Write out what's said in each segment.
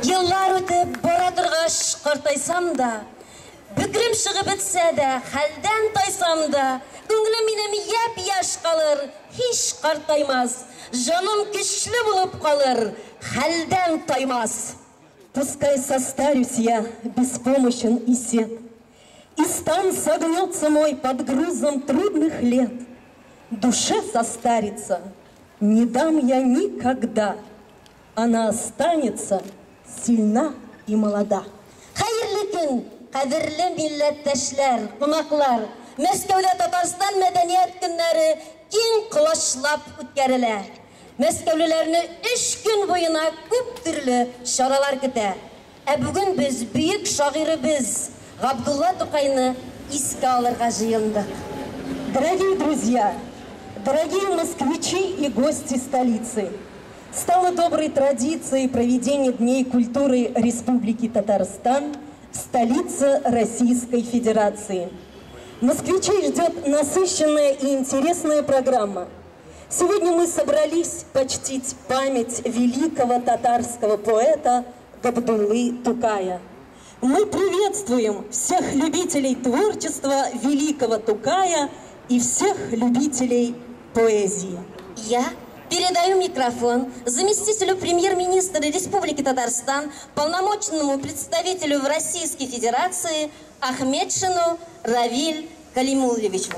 Еллар үтеп бара торгач картайсам да, бөкрем чыгып бетсә дә, хәлдән тайсам да, күңелем минем япь-яшь калыр, һич картаймас, җаным көчле булып калыр, хәлдән таймас. Пускай состарюсь я, беспомощен и сед, и стан согнется мой под грузом трудных лет. Душе состариться не дам я никогда, она останется сильна и молода. Хәерле көн, кадерле милләттәшләр, кунаклар! Мәскәүдә Татарстан мәдәният көннәре киң колачлап үткәрелә. Мәскәүлеләрне 3 көн буена күп төрле чаралар көтә. Ә бүген без бөек шагыйребез Габдулла Тукайны искә алырга җыендык. Дорогие друзья, дорогие москвичи и гости столицы, стало доброй традицией проведение Дней культуры Республики Татарстан в столице Российской Федерации. Москвичей ждет насыщенная и интересная программа. Сегодня мы собрались почтить память великого татарского поэта Габдуллы Тукая. Мы приветствуем всех любителей творчества великого Тукая и всех любителей поэзии. Я передаю микрофон заместителю премьер-министра Республики Татарстан, полномочному представителю в Российской Федерации Ахметшину Равиль Калимулловичу.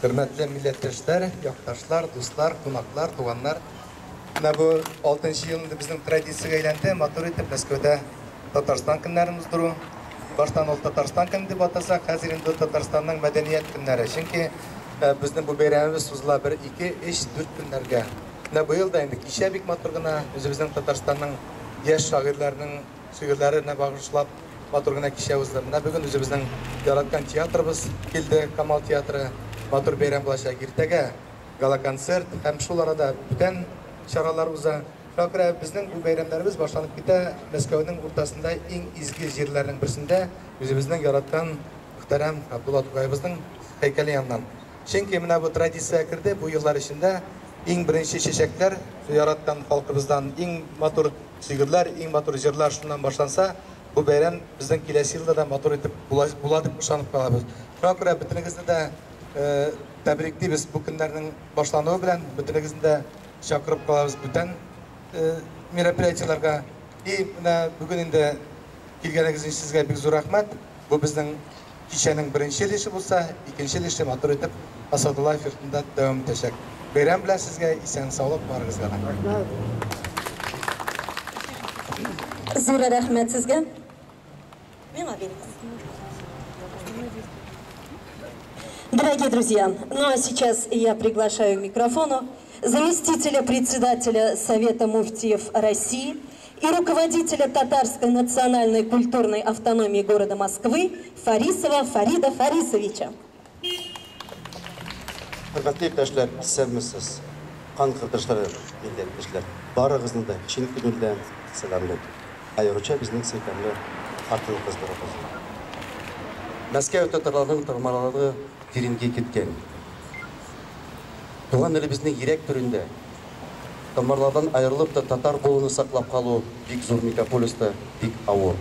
Хөрмәтле милләттәшләр, якташлар, дуслар, кунаклар, туганнар. Менә бу 6 елында безнең традициягә әйләнде, матур итеп Мәскәүдә Татарстан көннәрен уздыру. Баштан ул Татарстан көне дип атасак, хәзер инде Татарстанның мәдәният көннәре. Чөнки безнең бу бәйрәмебез сузыла 1, 2, 3, 4 көннәргә. Менә быел да инде кичә бик матур гына үзебезнең Татарстанның яшь шагыйрьләренең шигырьләренә багышлап матур гына кичә узды. Менә бүген үзебезнең яраткан театрыбыз килде, Камал театры. Матур бәйрәм булачак. Иртәгә гала-концерт һәм шул арада бүтән чаралар уза. Шуңа күрә безнең бу бәйрәмнәребез башланып китә Мәскәүнең уртасында иң изге җирләрнең берсендә үзебезнең яраткан мөхтәрәм Габдулла Тукаебызның һәйкәле яныннан. Чөнки менә бу традиция керде, бу еллар эчендә иң беренче чәчәкләр яраткан халкыбыздан иң матур шигырьләр, иң матур җырлар шуннан башланса, бу бәйрәм безнең киләсе елда да матур итеп була дип ышанып калабыз. Шуңа күрә бөтенегезне дә тәбриклибез бу көннәрнең башлануы белән, бөтенегезне дә чакырып калабыз бүтән мероприятиеләргә. И менә бүген инде килгәнегез өчен сезгә бик зур рәхмәт. Бу безнең кичәнең беренче өлеше булса, икенче өлеше матур итеп Асадуллаев йортында дәвам итәчәк. Бәйрәм белән сезгә, исән саулык барыгызга да. Зур рәхмәт сезгә. Миңа бирегез. Дорогие друзья, ну а сейчас я приглашаю к микрофону заместителя председателя Совета муфтиев России и руководителя Татарской национальной культурной автономии города Москвы Фарисова Фарида Фарисовича. Хөрмәтле иптәшләр, исәнмесез. Кан кардәшләр, милләттәшләр, барыгызны да чын күңелдән сәламлыйм. Аеруча безнең сөйкемле хатын-кызларыбыз. Мәскәү татарларының тамырлары тирәнгә киткән. Туган илебезнең йөрәк түрендә тамырлардан аерылып та татар булуны саклап калу бик зур мегаполиста бик авыр.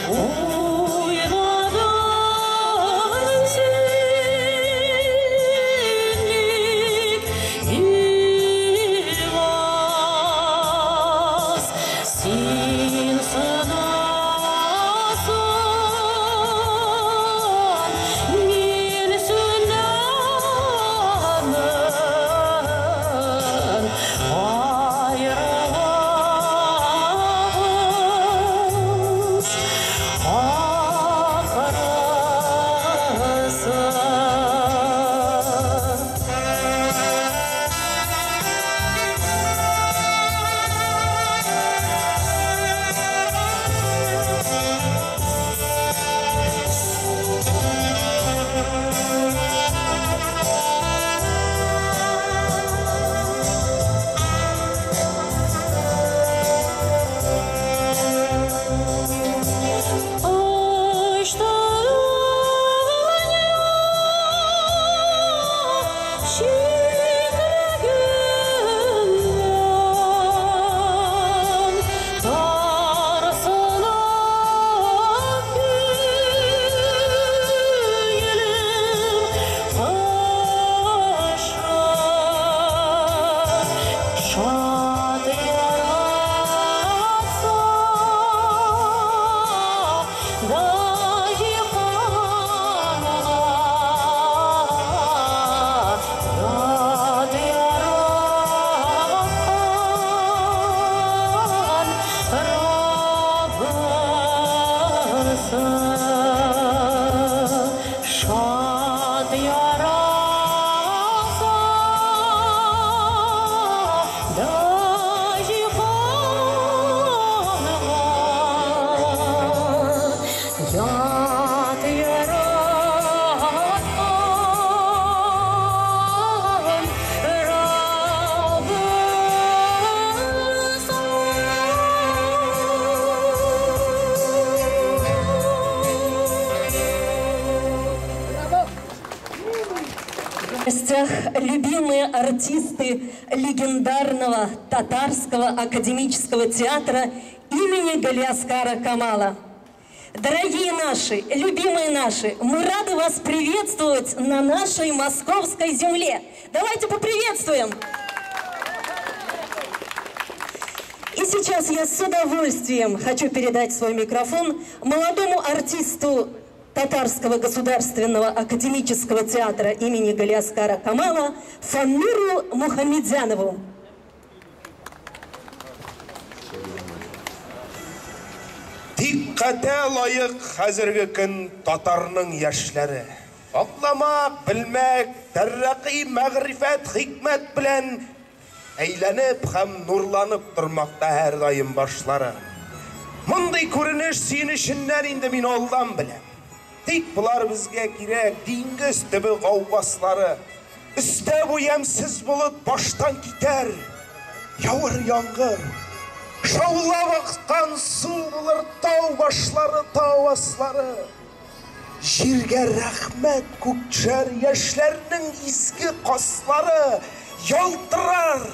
Oh, гостях любимые артисты легендарного Татарского академического театра имени Галиаскара Камала. Дорогие наши, любимые наши, мы рады вас приветствовать на нашей московской земле. Давайте поприветствуем! И сейчас я с удовольствием хочу передать свой микрофон молодому артисту Татарского государственного академического театра имени Галиаскара Камала Фануру Мухамедзянову. Диккәтә лаек хәзерге көн татарның яшьләре. Аңламак, белмәк, тәррәкый, мәгърифәт, хикмәт белән әйләнеп һәм нурланып тормакта һәрдаим башлары. Мондый күренеш сөенеченнән инде мин алдан беләм. Тик болар безгә кирәк, диңгез төбе гаугаслары. Өстә бу ямьсез болыт баштан китәр, явыр яңгыр. Шаулап аккан су булыр тау башлары, тау аслары. Җиргә рәхмәт күк төшәр, яшьләрнең изге каслары ялтырар.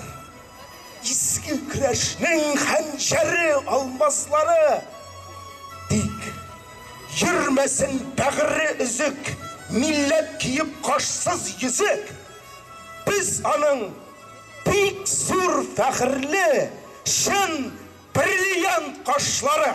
Изге көрәшнең хәнҗәре, алмаслары. Тик йөрмәсен бәгыре өзек, милләт киеп кашсыз йөзек. Без аның бик зур фәхерле, чын бриллиант кашлары.